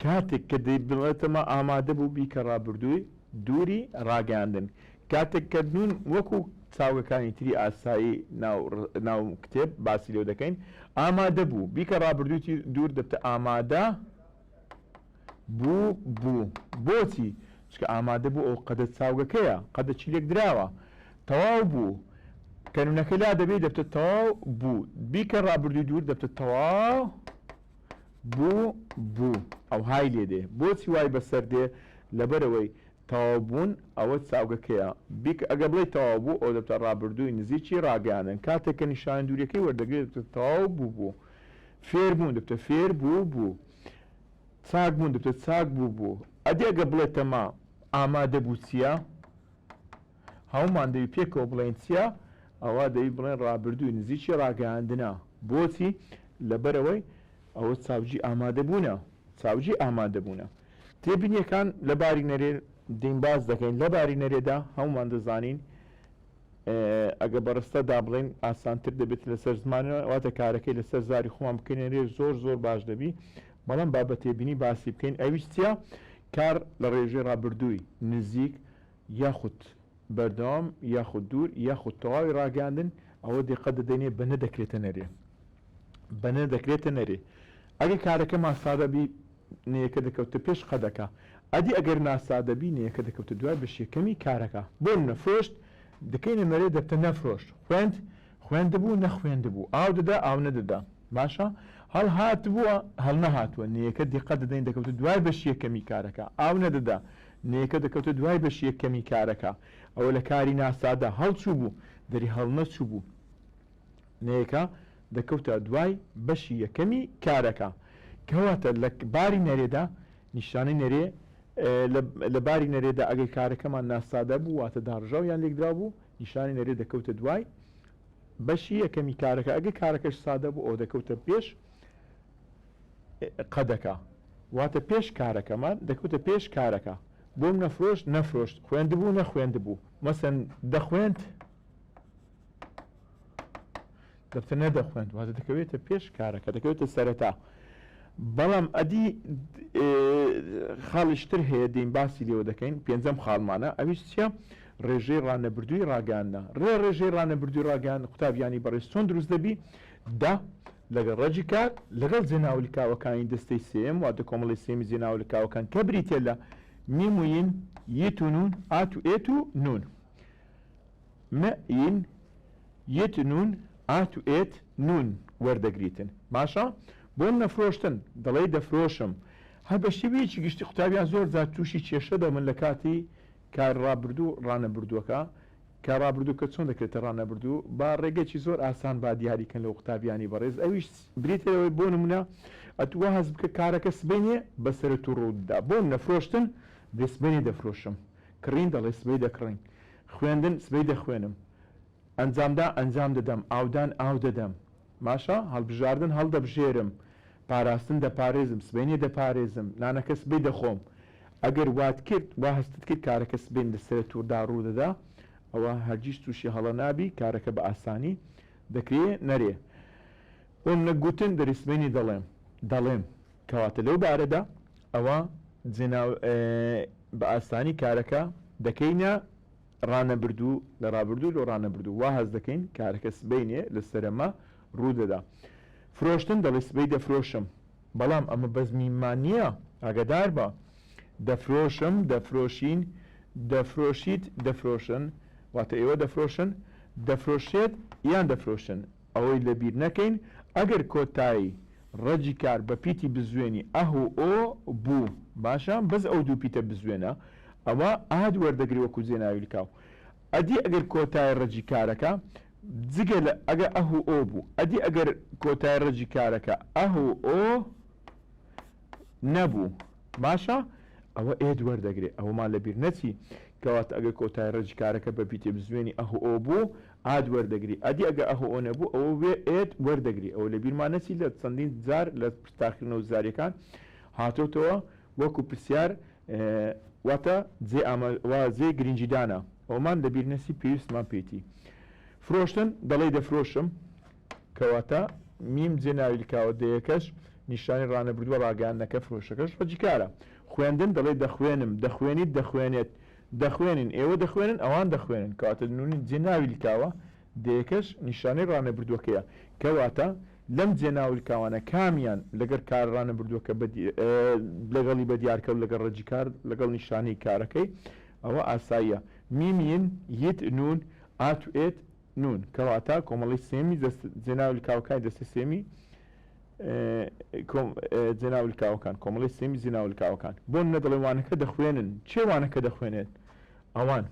کاتێک کە دەیبڵێتەمە ئامادە بوو بیکە ڕابردووی دووری ڕاگەیاندن. کاتێک کە نوون وەکو چاوگەکانی تری ئاسایی ناو ناو کتێب باسی لێوە دەکەین ئامادە بوو بیکە ڕابردووی دوور دەبتە ئامادە بوو بوو بۆچی؟ چونکە ئامادە بوو ئەو قەدە چاوگەکەیە قەدە چی لێکدراوە تەواو بوو کە نوونەکە لا دەبێ دەبتە تەواو بوو بیکە ڕابردووی دوور دەبتە تەواو بوو بوو ئەوهای لێ دێ بۆچی وای بەسەر دێ لەبەرئەوەی تەواو بوون ئەوە چاوگەکەیە بیک ئەگەر بڵێی تەواو بوو ئەوە دەبتە ڕابردووی نزیکی ڕاگەیاندن کاتێک کە نیشانە دووریەکەی وەردەگرێ دەبتە تەواو بوو بوو فێر بوون دەبتە فێر بوو بوو چاک بوون دەبتە چاک بوو بوو ئەدی ئەگەر بڵێتەمە ئامادە بوو چییە؟ هەموومان دەبی پێکەوە بڵێین چیە؟ ئەوا دەبی بڵێن ڕابردووی نزیکی ڕاگەیاندنە. بۆچی؟ لەبەرئەوەی ئەوە چاوگی ئامادەبوونە. چاوگی ئامادەبوونە. تێبینیەکان لە باری نەرێ دێین باس دەکەین. لە باری نەرێدا هەموومان دەزانین ئەگە بە ڕستەدا بڵێین ئاسانتر دەبێت لەسەر زمان، واتە کارەکەی لەسەر زاری خۆمان بکەینە نەرێ زۆر زۆر باش دەبی. بەڵام با بە تێبینی باسی بکەین. ئەویش چیە؟ کار لە ڕێژەی ڕابردووی نزیک یاخود بەردەوام یاخود دوور یاخود تەواوی ڕاگەیاندن ئەوە دیقەت دەدەینێ بە نە دەکرێتە نەرێ بە نە دەکرێتە نەرێ ئەگەر کارەکەمان سادە بی نەیەکە دەکەوتە پێش قەدەکە ئەدی ئەگەر ناسادە بی نەیەکە دەکەوتە دوای بەش یەکەمی کارەکە بۆ نمونە فرۆشت دەکەینە نەرێ دەبتە نەفرۆشت خوێند خوێندبوو نەخوێندبوو ئاو دەدا ئاو نەدەدا باشە هەڵهاتبووە هەڵنەهاتووە نەیەکە دیقەت دەدەین دەکەوتە دوای بەشی یەکەمی کارەکە ئاو نەدەدا نەیەکە دەکەوتە دوای بەشی یەکەمی کارەکە ئەوە لە کاری ناسادە هەڵچووبوو دەری هەڵنەچووبوو نەیەکە دەکەوتە دوای بەشی یەکەمی کارەکە کەواتە لە باری نەرێدا نیشانەی نەرێ لە باری نەرێدا ئەگەر کارەکەمان ناسادە بوو واتە داڕژاو یان لێکدراو بوو نیشانەی نەرێ دەکەوتە دوای بەشی یەکەمی کارەکە ئەگەر کارەکەش سادە بوو ئەوە دەکەوتە پێش قەدەکە واتە پێش کارەکەمان دەکەوتە پێش کارەکە بۆم نەفرۆشت نەفرۆشت خوێندبوو نەخوێندبوو مەسەن دەخوێند دەبتە نەدەخوێند واتە دەکەوێتە پێش کارەکە دەکەوێتە سەرەتا بەڵام ئەدی خاڵیش تر هەیە دێین باسی لێوە دەکەین پێنجەم خاڵمانە ئەویش چییە ڕێژەی ڕانەبردووی ڕاگەیاندنە ڕێ ڕێژەی ڕانەبردووی ڕاگەیاند قوتابیانی بەڕێز چۆن دروست دەبی دە لەگەڵ ڕەگی کار لەگەڵ جێناولکاوەکانی دەستەی سێیەم واتە کۆمەڵەی سێیەمی جێناولکاوەکان کە بریتیە لە میم و ین یت و نون ئات و ئێت و نون م ین یت نون ئات و ئێت نون وەردەگریتن باشە. بۆم نەفرۆشتن دەڵێی دەفرۆشم. هەر بە شێوەیەکی گشتی قوتابیان زۆر جار تووشی کێشە دەبن لە کاتی کار ڕابردوو ڕانەبردووەکە. کار ڕابردووکە چۆن دەکرێتە ڕانەبردوو؟ با ڕێگەیەکی زۆر ئاسان با دیاری کەن لۆ قوتابیانی بەڕێز ئەویش بریتیە لەوەی بۆ نموونە ئەتوو وا هەست بکە کارەکە سبەینێ بەسەرت و ڕوو دەدا. بۆ نموونە فرۆشتن دەڵێ سبەینێ دەفرۆشم. کڕین دەڵێ سبەی دەکڕین. خوێندن سبەی دەخوێنم. ئەنجامدا ئەنجام دەدەم، ئاودان ئاو دەدەم. باشە، هەڵبژاردن هەڵدەبژێرم، پاراستن دەپارێزم، سبەینێ دەپارێزم، نانەکە سبەی دەخۆم. ئەگەر وات کرد، وا هەستت کرد کارەکە سبەین لە سەرە توردا ڕوو دەدا، ئەوە هەرگیز تووشی هەڵە نابی، کارەکە بە ئاسانی دەکرێ نەرێ. بۆ نمونە گوتن دەرێ سبەینێ دەڵێم، دەڵێم. کەواتە لەو بارەدا ئەوە جێناو بە ئاسانی کارەکە دەکەینە ڕانەبردوو لە ڕابردوو لۆ ڕانەبردوو وا هەست دەکەین کارەکە سبەینێ لە سەرەمە ڕوو دەدا. فرۆشتن دەڵێ سبەی دەفرۆشم. بەڵام ئەمە بەس میممان نییە، ئاگادار بە. دەفرۆشم، دەفرۆشین، دەفرۆشیت، دەفرۆشن، واتە ئێوە دەفرۆشن، دەفرۆشرێت یان دەفرۆشن. ئەوەی لە بیر نەکەین ئەگەر کۆتایی ڕەگی کار بە پیتی بزوێنی ئه و ئۆ بوو باشە بەس ئەو دوو پیتە بزوێنە ئەوە ئاد وەردەگرێ وەکو جێناوی لکاو ئەدی ئەگەر کۆتای ڕەگی کارەکە جگە لە ئەگە ئه و ئۆ بوو ئەدی ئەگەر کۆتای ڕەگی کارەکە ئه و ئۆ نەبوو باشە ئەوە ئێت وەردەگرێ ئەوەمان لەبیر نەچی کەواتە ئەگەر کۆتای ڕەگی کارەکە بە پیتێ بزوێنی ئه و ئۆ بوو ئاد وەردەگری ئەدی ئەگە ئه و ئۆ نەبوو ئەوە وێ ئێت وەردەگری ئەوە لەبیرمان نەچی لە چەندین جار لە تاقیکردنەوە وزاریەکان هاتۆتەوە وەکو پرسیار واتە جێ ئامە وا جێ گرنگیدانە ئەومان لەبیر نەچی پێویستمان پێیتی فرۆشتن دەڵێی دەفرۆشم کەواتە میم جێ ناوی لکاوە دەیەکەش نیشانی ڕانەبردووە ڕاگەیاندنەکە فرۆشەکەش ڕەگیکارە خوێندن دەڵێی دەخوێنم دەخوێنیت دەخوێنێت دەخوێنین ئێوە دەخوێنن ئەوان دەخوێنن کەواتە نونی جێ ناوی لکاوە دەیەکەش نیشانەی ڕانەبردووەکەیە کەواتە لەم جێ ناو لکاوانە کامیان لەگەر کار ڕانەبردووەکە لەگەڵی بەدیارکەوت لەگەڵ ڕەگی کار لەگەڵ نیشانەی کارەکەی ئەوە ئاساییە میم ین یت نون ئات و ئێت نون کەواتە کۆمەڵەی سێمی دەست جێناو لکاوەکانی دەستەی سێمی جێناو لکاوەکان کۆمەڵەی سێمی جێناو لکاوەکان بۆ نمونە دەڵێن وانەکە دەخوێنن کێ وانەکە دەخوێنێت ئەوان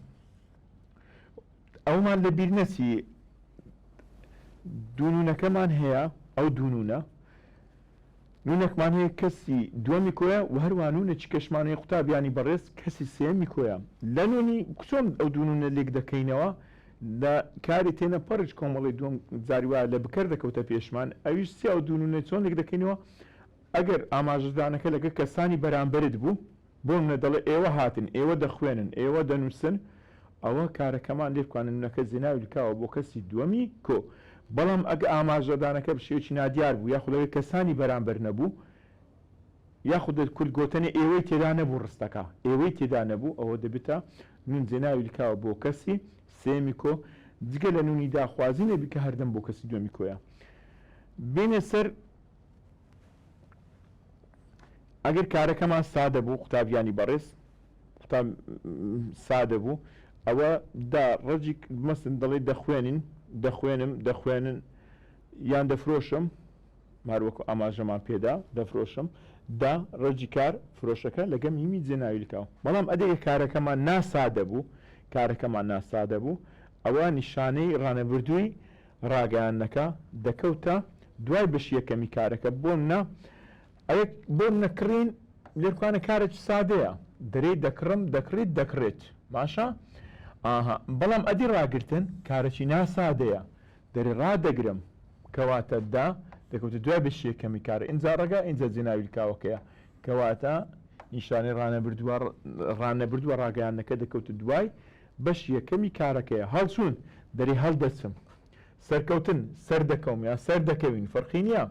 ئەومان لە بیر نەچی دوونونەکەمان هەیە ئەو دوونونە نونێکمان هەیە کەسی دووەمی کۆیە و هەروەها نونێکی کەشمان هەیە قوتابیانی بەڕێز کەسی سێیەمی کۆیە. لە نونی چۆن ئەو دوو نونە لێک دەکەینەوە؟ لە کاری تێنەپەڕیش کۆمەڵەی دووەم جاری وایە لە بکەر دەکەوتە پێشمان ئەویش چیە ئەو دوو نونە چۆن لێک دەکەینەوە؟ ئەگەر ئاماژەدانەکە لەگەڵ کەسانی بەرامبەرت بوو بۆ نمونە دەڵێ ئێوە هاتن، ئێوە دەخوێنن، ئێوە دەنووسن، ئەوە کارەکەمان لێ بکە نمونەکە جێناوی لکاوە بۆ کەسی دووەمی کۆ. بەڵام ئەگە ئاماژەدانەکە بە شێوەیەکی نادیار بوو یاخود لەگەڵ کەسانی بەرامبەر نەبوو یاخود کورت گۆتەنێ ئێوەی تێدا نەبوو ڕستەکە ئێوەی تێدا نەبوو ئەوە دەبێتە نون جێناوی لکاوە بۆ کەسی سێیەمی کۆ جگە لە نونی داخوازی نەبی کە هەردەم بۆ کەسی دووەمی کۆیە. بێنە سەر ئەگەر کارەکەمان سادە بوو قوتابیانی بەڕێز قوتاب سادە بوو ئەوە دا ڕەجی مەسن دەڵێ دەخوێنین دەخوێنم دەخوێنن یان دەفرۆشم هەروەکو ئاماژەمان پێدا دەفرۆشم دا ڕەجی کار فرۆشەکە لەگە میمی جێناوی لکاو بەڵام ئەدەگە کارەکەمان ناسادە بوو کارەکەمان ناسادە بوو ئەوە نیشانەی ڕانەبردووی ڕاگەیاندنەکە دەکەوتە دوای بەشی یەکەمی کارەکە بۆمنە ئەیە بۆمنە کڕین لێرکانە کارێکی سادەیە دەرێی دەکڕم دەکڕیت دەکڕێت باشە ئاها بەڵام ئەدی ڕاگرتن کارێکی ناسادەیە دەرێ ڕادەگرم کەواتە دا دەکەوتە دوای بەشی یەکەمی کارە ئینجا ڕەگا ئینجا جێناوی لکاوەکەیە کەواتە نیشانەی ڕانەبردووە ڕانەبردووە ڕاگەیاندنەکە دەکەوتە دوای بەشی یەکەمی کارەکەیە. هەڵچوون، دەرێی هەڵدەچم. سەرکەوتن، سەردەکەوم یان سەردەکەوین، فەرقی نییە.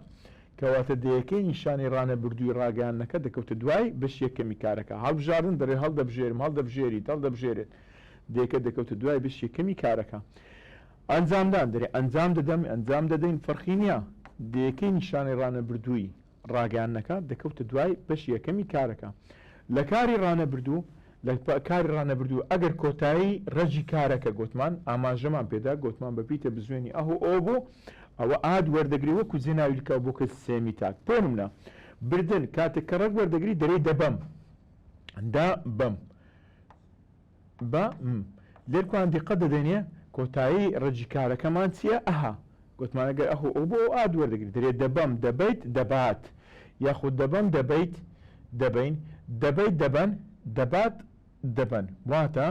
کەواتە دەیەکەی نیشانەی ڕانەبردووی ڕاگەیاندنەکە دەکەوتە دوای بەشی یەکەمی کارەکە. هەڵبژاردن، دەرێی هەڵدەبژێرم، هەڵدەبژێریت، هەڵدەبژێرێت. دەیەکە دەکەوتە دوای بەشی یەکەمی کارەکە. ئەنجامدان، دەرێی ئەنجام دەدەم، ئەنجام دەدەین، فەرقی نییە. دەیەکەی نیشانەی ڕانەبردووی ڕاگەیاندنەکە دەکەوتە دوای بەشی یەکەمی کارەکە. لە کاری ڕانەبردوو، لە کاری ڕانەبردوو ئەگەر کۆتایی ڕەگی کارەکە گۆتمان، ئاماژەمان پێدا، گۆتمان بە پیتە بزوێنی ئه و ئۆ بوو، ئەوە ئاد وەردەگری وەکو جێناوی لکاو بۆ کەسی سێیەمی تاک. بۆ نمونە، بردن، کاتێک کە ڕەگ وەردەگری دەرێی دەبەم. دا بەم. بە م. لێرکوان دیقەت دەدەینێ کۆتایی ڕەگی کارەکەمان چییە؟ ئه. گۆتمان ئەگەر ئه و ئۆ بوو ئەو ئاد وەردەگری دەرێ دەبەم، دەبەیت، دەبات. یاخود دەبەم، دەبەیت، دەبەین. دەبەیت، دەبەن، دەبات، دەبەن. واتە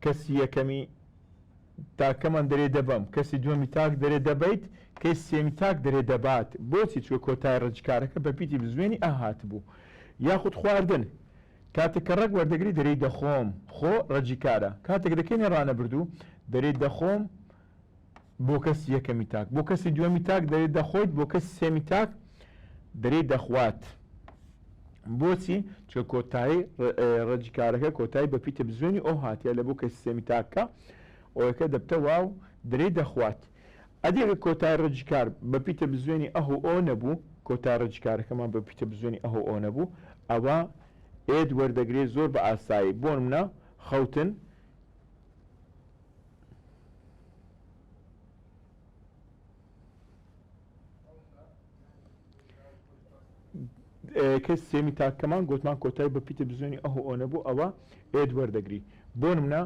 کەسی یەکەمی تاکەمان دەرێ دەبەم، کەسی دووەمی تاک دەرێ دەبەیت، کەی سێیەمی تاک دەرێ دەبات. بۆچی؟ چونکە کۆتایی ڕەگی کارەکە بە پیتی بزوێنی ئە هاتبوو. یاخود خواردن. کاتێک کە ڕەگ وەردەگری دەرێی دەخۆم، خۆ ڕەگی کارە. کاتێک دەکەینە ڕانەبردوو دەرێی دەخۆم بۆ کەسی یەکەمی تاک، بۆ کەسی دووەمی تاک دەرێی دەخۆیت، بۆ کەسی سێیەمی تاک دەرێی دەخوات. بۆچی؟ چونکە کۆتایی ڕەگی کارەکە کۆتایی بە پیتە بزوێنی ئۆ هاتیە لە بۆ کەسی سێیەمی تاکە ئۆیەکە دەبتە واو دەرێی دەخوات. ئەدی ئەگەر کۆتای ڕەگی کار بە پیتە بزوێنی ئه و ئۆ نەبوو، کۆتای ڕەگی کارەکەمان بە پیتە بزوێنی ئه و ئۆ نەبوو، ئەوا ئێت وەردەگرێ زۆر بە ئاسایی. بۆ نمونە خەوتن. کەس سێمی تاکەمان گوتمان کۆتای بە پیتە بزوێنی ئه و ئۆ نەبوو ئەوە ئێت وەردەگری. بۆ نمونە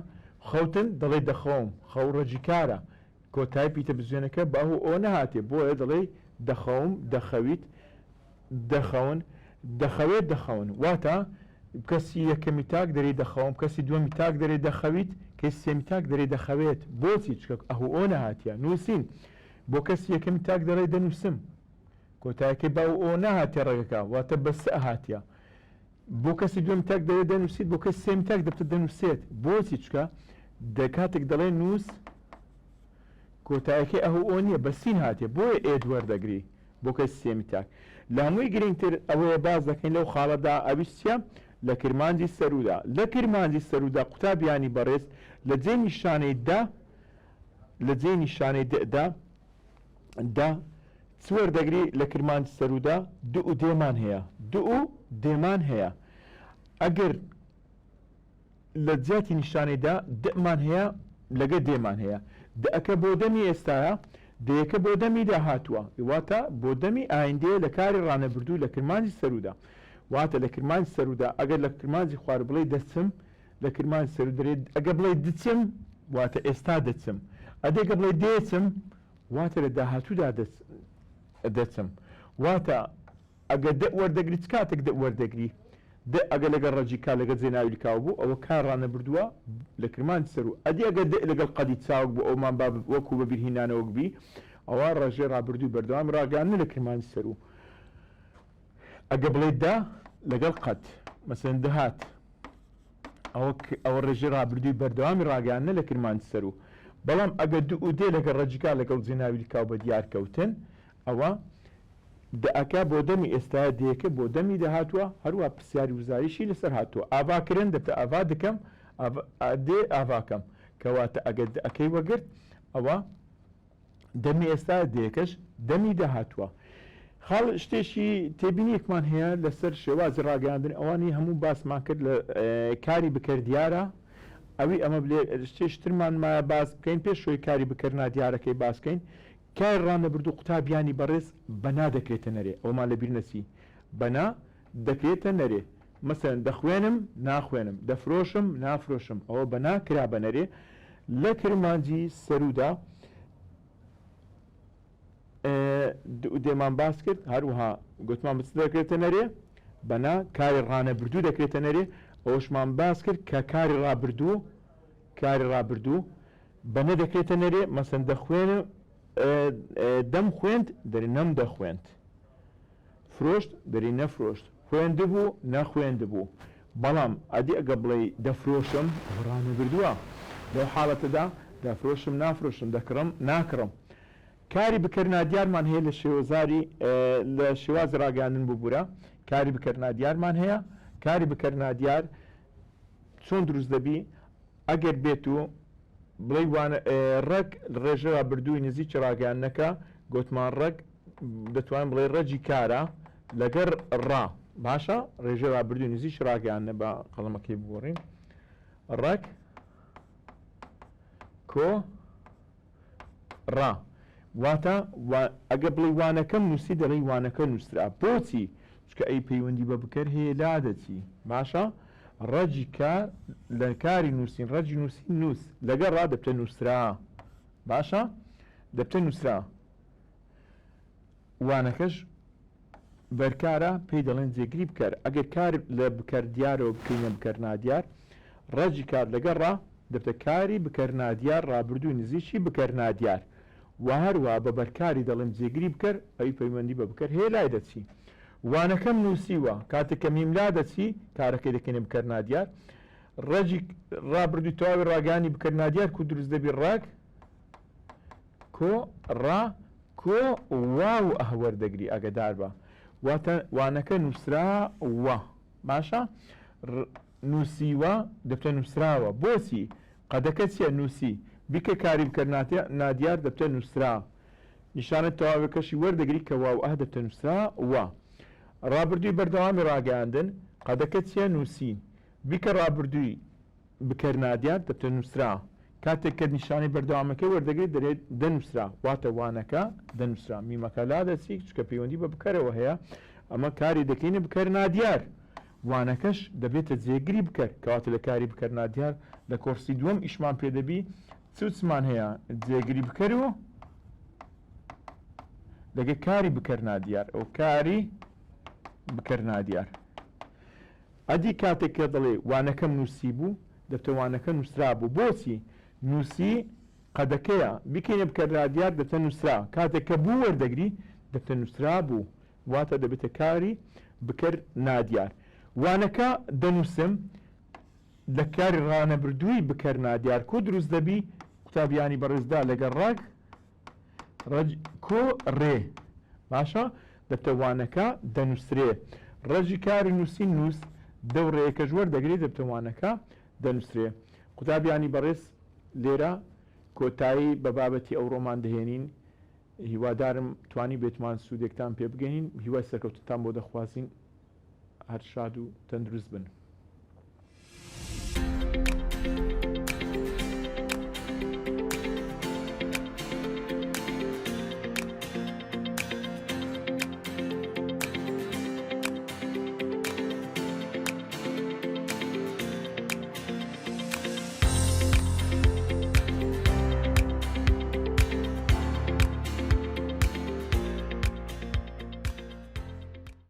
خەوتن دەڵێی دەخەوم، خەو ڕەگی کارە، کۆتای پیتە بزوێنەکە بە ئه و ئۆ نەهاتێ بۆیە دەڵێی دەخەوم، دەخەویت، دەخەون، دەخەوێت، دەخەون. واتە کەسی یەکەمی تاک دەرێی دەخەوم، کەسی دووەمی تاک دەرێی دەخەویت، کەسی سێیەمی تاک دەرێی دەخەوێت. بۆچی؟ چونکە ئه و ئۆ نەهاتیە. نووسین، بۆ کەسی یەکەمی تاک دەڵێی دەنووسم. کۆتایەکەی بە ئه و ئۆ نەهاتیە ڕەگەکە، واتە بە سئ هاتیە. بۆ کەسی دووەمی تاک دەوێت دەنووسیت، بۆ کەسی سێیەمی تاک دەبتە دەنووسێت. بۆچی؟ چونکە دە کاتێک دەڵێ نووس کۆتایەکەی ئه و ئۆ نییە، بە سین هاتیە، بۆیە ئێت وەردەگری بۆ کەسی سێیەمی تاک. لە هەمووی گرنگتر ئەوەیە باس دەکەین لەو خاڵەدا ئەویش چییە؟ لە کرمانجی سەروودا. لە کرمانجی سەروودا قوتابیانی بەڕێز لە جێی نیشانەی دە لە جێی نیشانەی دە دا دە چ وەردەگری لە کرمانج سەروودا دو و دێمان هەیە دو و دێمان هەیە ئەگەر لە جیاتی نیشانەی دە دمان هەیە لەگە دێمان هەیە دەکە بۆ دەمی ئێستاە دەیەکە بۆ دەمی داهاتووە واتە بۆ دەمی ئایندەیە لە کاری ڕانەبردوو لە کرمانجی سەروودا واتە لە کرمانجی سەروودا ئەگەر لە کرمانجی خوار بڵێ دەچم لە کرمانج سەروو دەرێ ئەگە بڵێ دچم واتە ئێستا دەچم ئەدێگە بڵێ دێچم واتە لە داهاتوودا دەچم. واتە ئەگەر دە وەردەگری چ کاتێک دە وەردەگری؟ دە ئەگەر لەگەڵ ڕەگی کا لەگەڵ جێناوی لکاو بوو ئەوە کار ڕانەبردووە لە کرمانج سەروو. ئەدی ئەگەر دە لەگەڵ قەدی چاوگ بوو ئەومان با وەکوو بەبیرهینانەوەک بی ئەوە ڕێژەی ڕابردووی بەردەوامی ڕاگەیاندنە لە کرمانج سەروو. ئەگە بڵێی دە لەگەڵ قەد مەسەلەن دەهات ئەوە ئەوە ڕێژەی ڕابردووی بەردەوامی ڕاگەیاندنە لە کرمانج سەروو. بەڵام ئەگەر دو و دێ لەگەڵ ڕەگیکا لەگەڵ جێناوی لکاو بە دیار کەوتن ئەوە دەئەکە بۆ دەمی ئێستایە دێکە بۆ دەمی داهاتووە هەروەها پرسیاری وزاریشی لەسەر هاتووە ئاڤا کرن دەبتە ئاڤا دکەم دێ ئاڤاکەم کەواتە ئەگەر دەئەکەی وەگرت ئەوە دەمی ئێستا دێکەش دەمی داهاتووە. خاڵ شتێکی تێبینیەکمان هەیە لەسەر شێوازی ڕاگەیاندن ئەوانی هەموو باسمان کرد لە کاری بکەر دیارە ئەوی ئەمە بلێ شتێش ترمان مایە باس بکەین پێش شۆی کاری بکەر نادیارەکەی باس بکەین کار ڕانەبردوو قوتابیانی بەڕێز بەنا دەکرێتە نەرێ ئەومان لەبیر نەچی بەنا دەکرێتە نەرێ مەسەلەن دەخوێنم ناخوێنم دەفرۆشم نافرۆشم ئەوە بەنا کرا بە نەرێ لە کرمانجی سەروودا دێمان باس کرد هەروەها گوتمان بچ دەکرێتە نەرێ بەنا کاری ڕانەبردوو دەکرێتە نەرێ ئەوەشمان باس کرد کە کاری ڕابردوو کاری ڕابردوو بەنە دەکرێتە نەرێ مەسەن دەخوێنم دەم خوێند دەرێ نەم دەخوێند فرۆشت دەری نەفرۆشت خوێندبوو نەخوێندبوو بەڵام ئەدی ئەگە بڵێی دەفرۆشم ئەوە ڕانەبردووە لەو حاڵەتەدا دەفرۆشم نافرۆشم دەکڕم ناکڕم کاری بکەر نادیارمان هەیە لە شێوەزاری لە شێوازی ڕاگەیاندن ببورە کاری بکەر نادیارمان هەیە کاری بکەر نادیار چۆن دروست دەبی ئەگەر بێت و بڵێی وانە ڕەگ ڕێژە ڕابردووی نزیکی ڕاگەیاندنەکە گۆتمان ڕەگ دەتوانین بڵێ ڕەگی کارە لەگەر ڕا باشە ڕێژە ڕابردووی نزیکی ڕاگەیاندنە بە قەڵەمەکەی بگۆڕین ڕەگ کۆ ڕا. واتە وا ئەگە بڵێی وانەکەم نووسی دەڵێی وانەکە نووسرا. بۆچی؟ چونکە ئەی پەیوەندی بە بکەر هەیە لادەچی. باشە ڕەگی کار لە کاری نووسین ڕەگی نووسین نووس لەگەڵ ڕا دەبتە نووسرا. باشە دەبتە نووسرا. وانەکەش بەرکارە پێی دەڵێن جێگری بکەر. ئەگەر کار لە بکەر دیارەوە بکەینە بکەر نادیار، ڕەگی کار لەگەڵ ڕا دەبتە کاری بکەر نادیار ڕابردووی نزیکی بکەر نادیار. وە هەروەها بە بەرکاری دەڵێم جێگری بکەر ئەوی پەیوەندی بە بکەر هەیە لای دەچی. وانەکەم نووسیوە کاتێک کە میم لا دەچی کارەکەی دەکەینە بکەر نادیار. ڕەگی ڕابردووی تەواوی ڕاگەیانی بکەر نادیار کو دروست دەبی ڕەگ کۆ ڕا کۆ واو ئه وەردەگری ئاگەدار بە واتە وانەکە نووسرا وە باشە ڕ نووسیوە دەبتە نووسراوە بۆچی قەدەکە چیە نووسی بیکە کاری بکەر نادیار دەبتە نووسرا نیشانە تەواوەکەشی وەردەگری کە واو ئه دەبتە نووسرا وە ڕابردووی بەردەوامی ڕاگەیاندن قەدەکە چیە نووسی بیکە ڕابردووی بکەر نادیار دەبتە نووسرا. کاتێک کە نیشانەی بەردەوامەکەی وەردەگرێت دەرێت دەنووسرا واتە وانەکە دەنووسرا. میمەکە لادەچی چونکە پەیوەندی بە بکەرەوە هەیە ئەمە کاری دەکەینە بکەر نادیار وانەکەش دەبێتە جێگری بکەر کەواتە لە کاری بکەر نادیار لە کۆرسی دووەم ئیشمان پێ دەبی چ و چمان هەیە جێگری بکەر و لەگە کاری بکەر نادیار ئەو کاری بکەر نادیار. ئەدی کاتێک کە دەڵێی وانەکەم نووسیبوو، دەبتە وانەکە نووسرابوو. بۆچی؟ نووسی قەدەکەیە، بیکەینە بکەر نادیار دەبتە نووسرا. کاتێک کە بوو وەردەگری، دەبتە نووسرابوو. واتە دەبێتە کاری بکەر نادیار. وانەکە دەنووسم لە کاری ڕانەبردووی بکەر نادیار کو دروست دەبی؟ قوتابیانی بەڕێز دا لەگەڵ ڕەگ ڕەج کۆ ڕێ باشە دەبتە وانەکە دەنووسرێ ڕەجی کاری نووسین نووس دە و ڕێیەکەش وەردەگرێ دەبتە وانەکە دەنووسرێ قوتابیانی بەڕێز لێرە کۆتایی بە بابەتی ئەوڕۆمان دەهێنین هیوادارم توانی بێتمان سوودێکتان پێ بگەین هیوای سەرکەوتنتان بۆ دەخوازین هەر شاد و تەندروست بن.